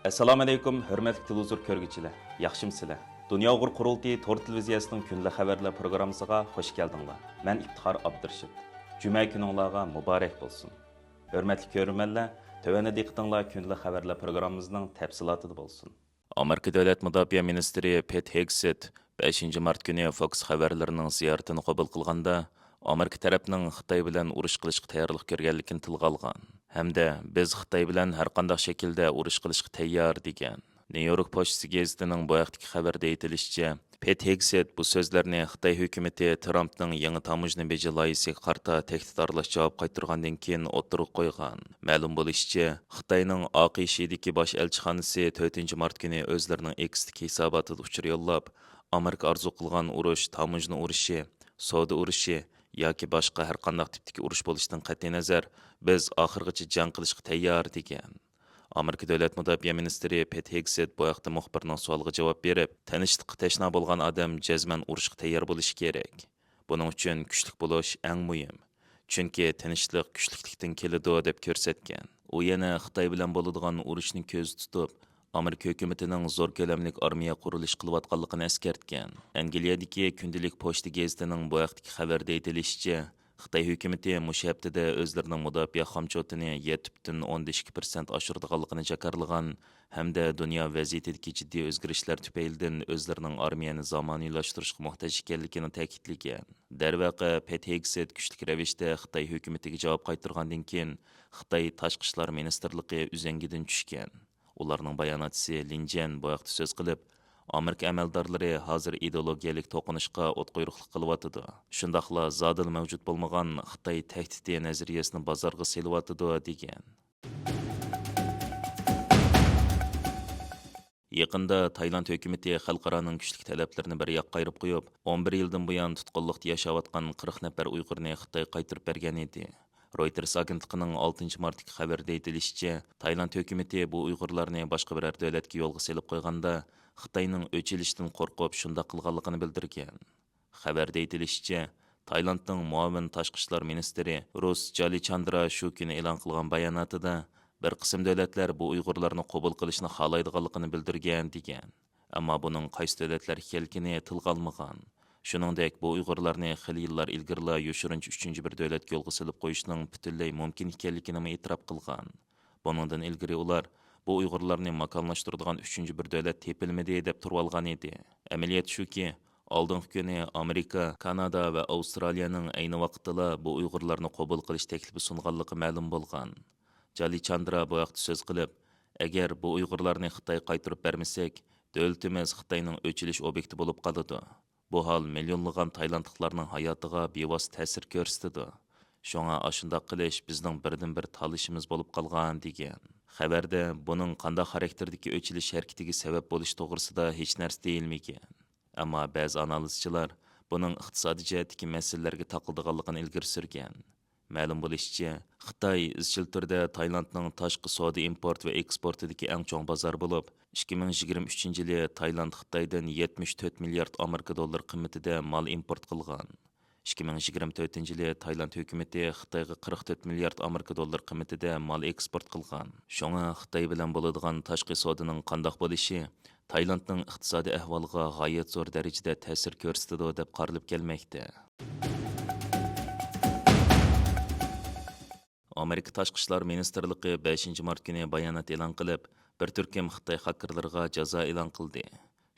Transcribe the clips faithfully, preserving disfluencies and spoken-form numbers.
ئەسسالامۇئەلەيكۇم، ھۆرمەتلىك تېلېۋىزور كۆرگۈچىلەر، ياخشىمۇسىلەر؟ دۇنيا ئۇيغۇر قۇرۇلتىيى تور تېلېۋىزىيەسىنىڭ كۈندىلىك خەۋەرلەر پروگراممىسىغا خۇش كەلدىڭلار. مەن ئىپتىخار ئابدۇرېشىت. جۈمە كۈنۈڭلارغا مۇبارەك بولسۇن. ھۆرمەتلىك كۆرۈرمەنلەر، تۆۋەندە دىققىتىڭلار كۈندىلىك خەۋەرلەر پروگراممىمىزنىڭ تەپسىلاتىدا بولسۇن. ئامېرىكا دۆلەت مۇداپىئە مىنىستىرى پېت ھېگسېت بەشىنچى مارت كۈنى فوكس خەۋەرلىرىنىڭ زىيارىتىنى قوبۇل قىلغاندا، ئامېرىكا تەرەپنىڭ خىتاي بىلەن ئۇرۇش قىلىشقا تەييارلىق كۆرگەنلىكىنى تىلغا ئالغان ھەمدە بىز خىتاي بىلەن ھەرقانداق شەكىلدە ئۇرۇش قىلىشقا تەييار، دېگەن. نيۇ يورك پوچتىسى گېزىتىنىڭ بۇ ھەقتىكى خەۋەردە ئېيتىلىشىچە، پېت ھېگسېت بۇ سۆزلەرنى خىتاي ھۆكۈمىتى ترامپنىڭ يېڭى تاموژنا بېجى لايىھىسىگە قارىتا تەھدىت ئارىلاش جاۋاب قايتۇرغاندىن كېيىن ئوتتۇرىغا قويغان. مەلۇم بولۇشىچە، خىتاينىڭ ئاقشدىكى باش ئەلچىخانىسى تۆتىنچى مارت كۈنى ئۆزلىرىنىڭ ئېكستىكى ھېساباتىدا ئۇچۇر يوللاپ، ئامېرىكا ئارزۇ قىلغان ئۇرۇش تاموژنا ئۇرۇشى، سودا ئۇرۇشى ياكى باشقا ھەرقانداق تىپتىكى ئۇرۇش بولۇشىدىن قەتئىينەزەر، بىز ئاخىرغىچە جەڭ قىلىشقا تەييار، دېگەن. ئامېرىكا دۆلەت مۇداپىئە مىنىستىرى پېت ھېگسېت بۇ ھەقتە مۇخبىرنىڭ سوئالىغا جاۋاب بېرىپ، تىنچلىققا تەشنا بولغان ئادەم جەزمەن ئۇرۇشقا تەييار بولۇشى كېرەك. بۇنىڭ ئۈچۈن كۈچلۈك بولۇش ئەڭ مۇھىم. چۈنكى تىنچلىق كۈچلۈكلۈكتىن كېلىدۇ، دەپ كۆرسەتكەن. ئۇ يەنە خىتاي بىلەن بولىدىغان ئۇرۇشنى كۆزدە تۇتۇپ، ئامېرىكا ھۆكۈمىتىنىڭ زور كۆلەملىك ئارمىيە قۇرۇلۇشى قىلىۋاتقانلىقىنى ئەسكەرتكەن. ئەنگلىيەدىكى كۈندىلىك پوچتا گېزىتىنىڭ بۇ ھەقتىكى خەۋەردە ئېيتىلىشىچە، خىتاي ھۆكۈمىتى مۇشۇ ھەپتىدە ئۆزلىرىنىڭ مۇداپىئە خامچوتىنى يەتتە پۈتۈن ئوندىن ئىككى پىرسەنت ئاشۇرىدىغانلىقىنى جاكارلىغان ھەمدە دۇنيا ۋەزىيىتىدىكى جىددىي ئۆزگىرىشلەر تۈپەيلىدىن ئۆزلىرىنىڭ ئارمىيەنى زامانىۋىلاشتۇرۇشقا موھتاج ئىكەنلىكىنى تەكىتلىگەن. دەرۋەقە، پېت ھېگسېت كۈچلۈك رەۋىشتە خىتاي ھۆكۈمىتىگە جاۋاب قايتۇرغاندىن كېيىن، خىتاي تاشقى ئىشلار مىنىستىرلىقى ئۈزەڭگىدىن چۈشكەن. ئۇلارنىڭ باياناتچىسى لىن جيەن بۇ ھەقتە سۆز قىلىپ، ئامېرىكا ئەمەلدارلىرى ھازىر ئىدېئولوگىيەلىك توقۇنۇشقا ئوتقۇيرۇقلۇق قىلىۋاتىدۇ. شۇنداقلا زادىلا مەۋجۇت بولمىغان خىتاي تەھدىتى نەزەرىيەسىنى بازارغا سېلىۋاتىدۇ، دېگەن. يېقىندا تايلاند ھۆكۈمىتى خەلقئارانىڭ كۈچلۈك تەلەپلىرىنى بىر ياققا ئايرىپ قويۇپ، ئون بىر يىلدىن بۇيان تۇتقۇنلۇقتا ياشاۋاتقان قىرىق نەپەر ئۇيغۇرنى خىتايغا قايتۇرۇپ بەرگەن ئىدى. رويتېرس ئاگېنتلىقىنىڭ ئالتىنچى مارتتىكى خەۋىرىدە ئېيتىلىشىچە، تايلاند ھۆكۈمىتى بۇ ئۇيغۇرلارنى باشقا بىرەر دۆلەتكە يولغا سېلىپ قويغاندا، خىتاينىڭ ئۆچ ئېلىشىدىن قورقۇپ، شۇنداق قىلغانلىقىنى بىلدۈرگەن. خەۋەردە ئېيتىلىشىچە، تايلاندنىڭ مۇئاۋىن تاشقى ئىشلار مىنىستىرى رۇس جالىچاندرا شۇ كۈنى ئېلان قىلغان باياناتىدا، بىر قىسىم دۆلەتلەر بۇ ئۇيغۇرلارنى قوبۇل قىلىشنى خالايدىغانلىقىنى بىلدۈرگەن، دېگەن. ئەمما بۇنىڭ قايسى دۆلەتلەر ئىكەنلىكىنى تىلغا ئالمىغان. شۇنىڭدەك، بۇ ئۇيغۇرلارنى خېلى يىللار ئىلگىرىلا يوشۇرۇنچە ئۈچىنچى بىر دۆلەتكە يولغا سېلىپ قويۇشنىڭ پۈتۈنلەي مۇمكىن ئىكەنلىكىنىمۇ ئېتىراپ قىلغان. بۇنىڭدىن ئىلگىرى ئۇلار بۇ ئۇيغۇرلارنى ماكانلاشتۇرىدىغان ئۈچىنچى بىر دۆلەت تېپىلمىدى، دەپ تۇرۇۋالغانىدى. ئەمەلىيەت شۇكى، ئالدىنقى كۈنى ئامېرىكا، كانادا ۋە ئاۋسترالىيەنىڭ ئەينى ۋاقىتتىلا بۇ ئۇيغۇرلارنى قوبۇل قىلىش تەكلىپى سۇنغانلىقى مەلۇم بولغان. جالىچاندرا بۇ ھەقتە سۆز قىلىپ، ئەگەر بۇ ئۇيغۇرلارنى خىتايغا قايتۇرۇپ بەرمىسەك، دۆلىتىمىز خىتاينىڭ ئۆچ ئېلىش ئوبيېكتى بولۇپ قالىدۇ. بۇ ھال مىليونلىغان تايلاندلىقلارنىڭ ھاياتىغا بىۋاسىتە تەسىر كۆرسىتىدۇ. شۇڭا ئاشۇنداق قىلىش بىزنىڭ بىردىنبىر تاللىشىمىز بولۇپ قالغان، دېگەن. خەۋەردە بۇنىڭ قانداق خاراكتېردىكى ئۆچ ئېلىش ھەرىكىتىگە سەۋەب بولۇشى توغرىسىدا ھېچ نەرسە دېيىلمىگەن. ئەمما بەزى ئانالىزچىلار بۇنىڭ ئىقتىسادىي جەھەتتىكى مەسىلىلەرگە تاقىلىدىغانلىقىنى ئىلگىرى سۈرگەن. مەلۇم بولۇشىچە، خىتاي ئىزچىل تۈردە تايلاندنىڭ تاشقى سودا ئىمپورت ۋە ئېكسپورتىدىكى ئەڭ چوڭ بازار بولۇپ، ئىككى مىڭ يىگىرمە ئۈچىنچى يىلى تايلاند خىتايدىن يەتمىش تۆت مىليارد ئامېرىكا دوللىرى قىممىتىدە مال ئىمپورت قىلغان. ئىككى مىڭ يىگىرمە تۆتىنچى يىلى تايلاند ھۆكۈمىتى خىتايغا قىرىق تۆت مىليارد ئامېرىكا دوللىرى قىممىتىدە مال ئېكسپورت قىلغان. شۇڭا خىتاي بىلەن بولىدىغان تاشقى سودىنىڭ قانداق بولۇشى تايلاندنىڭ ئىقتىسادىي ئەھۋالىغا غايەت زور دەرىجىدە تەسىر كۆرسىتىدۇ، دەپ قارىلىپ كەلمەكتە. ئامېرىكا تاشقى ئىشلار مىنىستىرلىقى بەشىنچى مارت كۈنى بايانات ئېلان قىلىپ، بىر تۈركۈم خىتاي خاكېرلىرىغا جازا ئېلان قىلدى.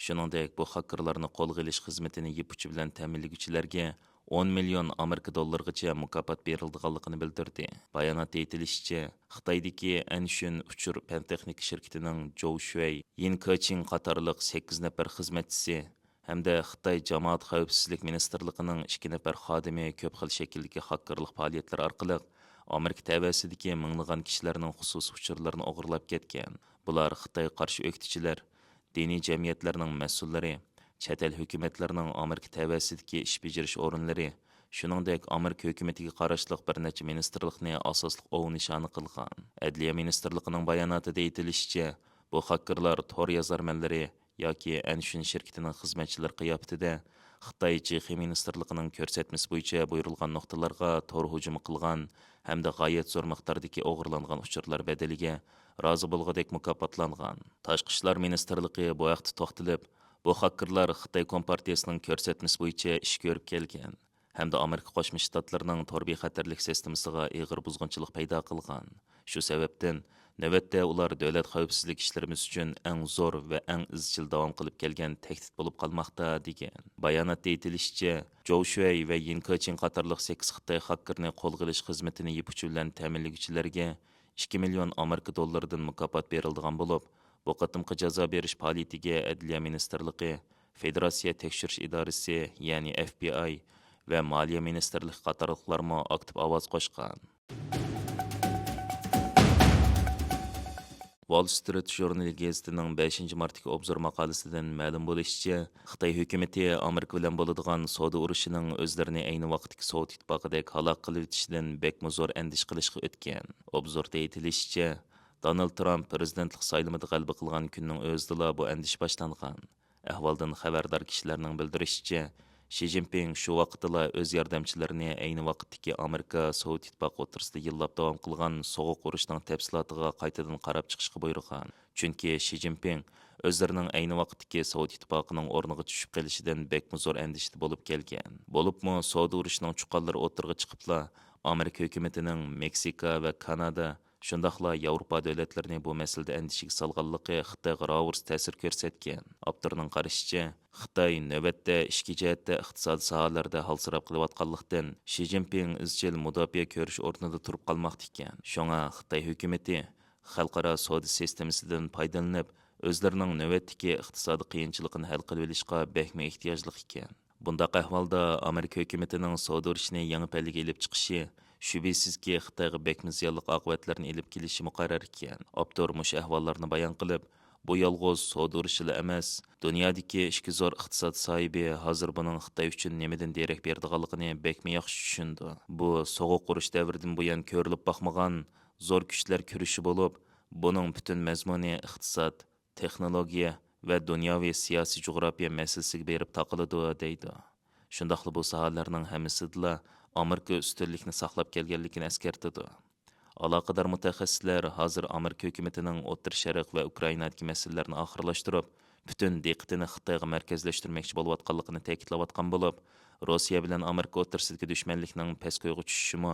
شۇنىڭدەك، بۇ خاكېرلارنى قولغا ئېلىش خىزمىتىنى يىپ ئۇچى بىلەن تەمىنلىگۈچىلەرگە ئون مىليون ئامېرىكا دوللىرىغىچە مۇكاپات بېرىلىدىغانلىقىنى بىلدۈردى. باياناتتا ئېيتىلىشىچە، خىتايدىكى ئەنشۈن ئۇچۇر پەن-تېخنىكا شىركىتىنىڭ جوۋ شۈەي، يىن كېچىڭ قاتارلىق سەككىز نەپەر خىزمەتچىسى ھەمدە خىتاي جامائەت خەۋپسىزلىك مىنىستىرلىقىنىڭ ئىككى نەپەر خادىمى كۆپ خىل شەكىلدىكى خاكېرلىق پائالىيەتلىرى ئارقىلىق ئامېرىكا تەۋەسىدىكى مىڭلىغان كىشىلەرنىڭ خۇسۇسىي ئۇچۇرلىرىنى ئوغرىلاپ كەتكەن. بۇلار خىتايغا قارشى ئۆكتىچىلەر، دىنىي جەمئىيەتلەرنىڭ مەسئۇللىرى، چەت ئەل ھۆكۈمەتلىرىنىڭ ئامېرىكا تەۋەسىدىكى ئىش بېجىرىش ئورۇنلىرى، شۇنىڭدەك ئامېرىكا ھۆكۈمىتىگە قاراشلىق بىر نەچچە مىنىستىرلىقنى ئاساسلىق ئوۋ نىشانى قىلغان. ئەدلىيە مىنىستىرلىقىنىڭ باياناتىدا ئېيتىلىشىچە، بۇ خاكېرلار تور يازارمەنلىرى ياكى ئەنشۈن شىركىتىنىڭ خىزمەتچىلىرى قىياپىتىدە خىتاي جېخې مىنىستىرلىقىنىڭ كۆرسەتمىسى بويىچە بۇيرۇلغان نۇقتىلارغا تور ھۇجۇمى قىلغان ھەمدە غايەت زور مىقداردىكى ئوغرىلانغان ئۇچۇرلار بەدىلىگە رازى بولغۇدەك مۇكاپاتلانغان. تاشقى ئىشلار مىنىستىرلىقى بۇ ھەقتە توختىلىپ، بۇ خاككېرلار خىتاي كومپارتىيىسىنىڭ كۆرسەتمىسى بويىچە ئىش كۆرۈپ كەلگەن ھەمدە ئامېرىكا قوشما شتاتلىرىنىڭ تور بىخەتەرلىك سىستېمىسىغا ئېغىر بۇزغۇنچىلىق پەيدا قىلغان. شۇ سەۋەبتىن، نۆۋەتتە ئۇلار دۆلەت خەۋپسىزلىك ئىشلىرىمىز ئۈچۈن ئەڭ زور ۋە ئەڭ ئىزچىل داۋام قىلىپ كەلگەن تەھدىت بولۇپ قالماقتا، دېگەن. باياناتتا ئېيتىلىشىچە، جوۋ شۈەي ۋە يىن كېچىڭ قاتارلىق سەككىز خىتاي خاككېرنى قولغا ئېلىش خىزمىتىنى يىپ ئۇچى بىلەن تەمىنلىگۈچىلەرگە ئىككى مىليون ئامېرىكا دوللىرىدىن مۇكاپات بېرىلىدىغان بولۇپ، بۇ قېتىمقى جازا بېرىش پائالىيىتىگە ئەدلىيە مىنىستىرلىقى، فېدېراتسىيە تەكشۈرۈش ئىدارىسى، يەنى ئەف بى ئاي ۋە مالىيە مىنىستىرلىقى قاتارلىقلارمۇ ئاكتىپ ئاۋاز قوشقان. ۋال سترىت ژۇرنىلى گېزىتىنىڭ بەشىنچى مارتتىكى ئوبزور ماقالىسىدىن مەلۇم بولۇشىچە، خىتاي ھۆكۈمىتى ئامېرىكا بىلەن بولىدىغان سودا ئۇرۇشىنىڭ ئۆزلىرىنى ئەينى ۋاقىتتىكى سوۋېت ئىتتىپاقىدەك ھالاك قىلىۋېتىشىدىن بەكمۇ زور ئەندىشە قىلىشقا ئۆتكەن. ئوبزوردا ئېيتىلىشىچە، دونالد ترامپ پىرېزىدېنتلىق سايلىمىدا غەلىبە قىلغان كۈننىڭ ئۆزىدىلا بۇ ئەندىشە باشلانغان. ئەھۋالدىن خەۋەردار كىشىلەرنىڭ بىلدۈرۈشىچە، شى جىنپىڭ شۇ ۋاقىتتىلا ئۆز ياردەمچىلىرىنى ئەينى ۋاقىتتىكى ئامېرىكا سوۋېت ئىتتىپاقى ئوتتۇرىسىدا يىللاپ داۋام قىلغان سوغۇق ئۇرۇشنىڭ تەپسىلاتىغا قايتىدىن قاراپ چىقىشقا بۇيرۇغان. چۈنكى شى جىنپىڭ ئۆزلىرىنىڭ ئەينى ۋاقىتتىكى سوۋېت ئىتتىپاقىنىڭ ئورنىغا چۈشۈپ قېلىشىدىن بەكمۇ زور ئەندىشىدە بولۇپ كەلگەن. بولۇپمۇ سودا ئۇرۇشىنىڭ چۇقانلىرى ئوتتۇرىغا چىقىپلا، ئامېرىكا ھۆكۈمىتىنىڭ مېكسىكا ۋە كانادا، شۇنداقلا ياۋروپا دۆلەتلىرىنى بۇ مەسىلىدە ئەندىشىگە سالغانلىقى خىتايغا راۋۇرۇس تەسىر كۆرسەتكەن. ئاپتورنىڭ قارىشىچە، خىتاي نۆۋەتتە ئىچكى جەھەتتە ئىقتىسادىي ساھەلەردە ھالسىراپ قېلىۋاتقانلىقتىن، شى جىنپىڭ ئىزچىل مۇداپىئە كۆرۈش ئورنىدا تۇرۇپ قالماقتا ئىكەن. شۇڭا خىتاي ھۆكۈمىتى خەلقئارا سودا سىستېمىسىدىن پايدىلىنىپ، ئۆزلىرىنىڭ نۆۋەتتىكى ئىقتىسادىي قىيىنچىلىقىنى ھەل قىلىۋېلىشقا بەكمۇ ئېھتىياجلىق ئىكەن. بۇنداق ئەھۋالدا ئامېرىكا ھۆكۈمىتىنىڭ سودا ئۇرۇشىنى يېڭى پەللىگە ئېلىپ چىقىشى، شۈبھىسىزكى، خىتايغا بەكمۇ زىيانلىق ئاقىۋەتلەرنى ئېلىپ كېلىشى مۇقەررەر ئىكەن. ئاپتور مۇشۇ ئەھۋاللارنى بايان قىلىپ، بۇ يالغۇز سودا ئۇرۇشىلا ئەمەس، دۇنيادىكى ئىككى زور ئىقتىساد ساھىبى ھازىر بۇنىڭ خىتاي ئۈچۈن نېمىدىن دېرەك بېرىدىغانلىقىنى بەكمۇ ياخشى چۈشىنىدۇ. بۇ سوغۇق ئۇرۇش دەۋرىدىن بۇيان كۆرۈلۈپ باقمىغان زور كۈچلەر كۈرىشى بولۇپ، بۇنىڭ پۈتۈن مەزمۇنى ئىقتىساد، تېخنولوگىيە ۋە دۇنياۋى سىياسىي جۇغراپىيە مەسىلىسىگە بېرىپ تاقىلىدۇ، دەيدۇ. شۇنداقلا بۇ ساھەلەرنىڭ ھەممىسىدىلا ئامېرىكا ئۈستۈنلۈكنى ساقلاپ كەلگەنلىكىنى ئەسكەرتىدۇ. ئالاقىدار مۇتەخەسسىسلەر ھازىر ئامېرىكا ھۆكۈمىتىنىڭ ئوتتۇرا شەرق ۋە ئۇكرائىنادىكى مەسىلىلەرنى ئاخىرلاشتۇرۇپ، پۈتۈن دىققىتىنى خىتايغا مەركەزلەشتۈرمەكچى بولۇۋاتقانلىقىنى تەكىتلەۋاتقان بولۇپ، روسىيە بىلەن ئامېرىكا ئوتتۇرىسىدىكى دۈشمەنلىكنىڭ پەسكويغا چۈشۈشىمۇ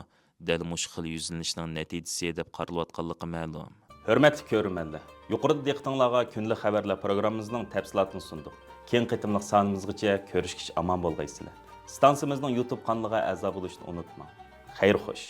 دەل مۇشۇ خىل يۈزلىنىشنىڭ نەتىجىسى دەپ قارىلىۋاتقانلىقى مەلۇم. ھۆرمەتلىك كۆرۈرمەنلەر، يۇقىرىدا دىققىتىڭلارغا كۈندىلىك خەۋەرلەر پروگراممىمىزنىڭ تەپسىلاتىنى سۇندۇق. كېيىنكى قېتىملىق سانىمىزغىچە كۆرۈشكىچە ئامان بولغايسىلەر. ئىستانسىمىزنىڭ يۇتۇب قانىلىغا ئەزا بولۇشنى ئۇنتۇماڭ. خەير خوش.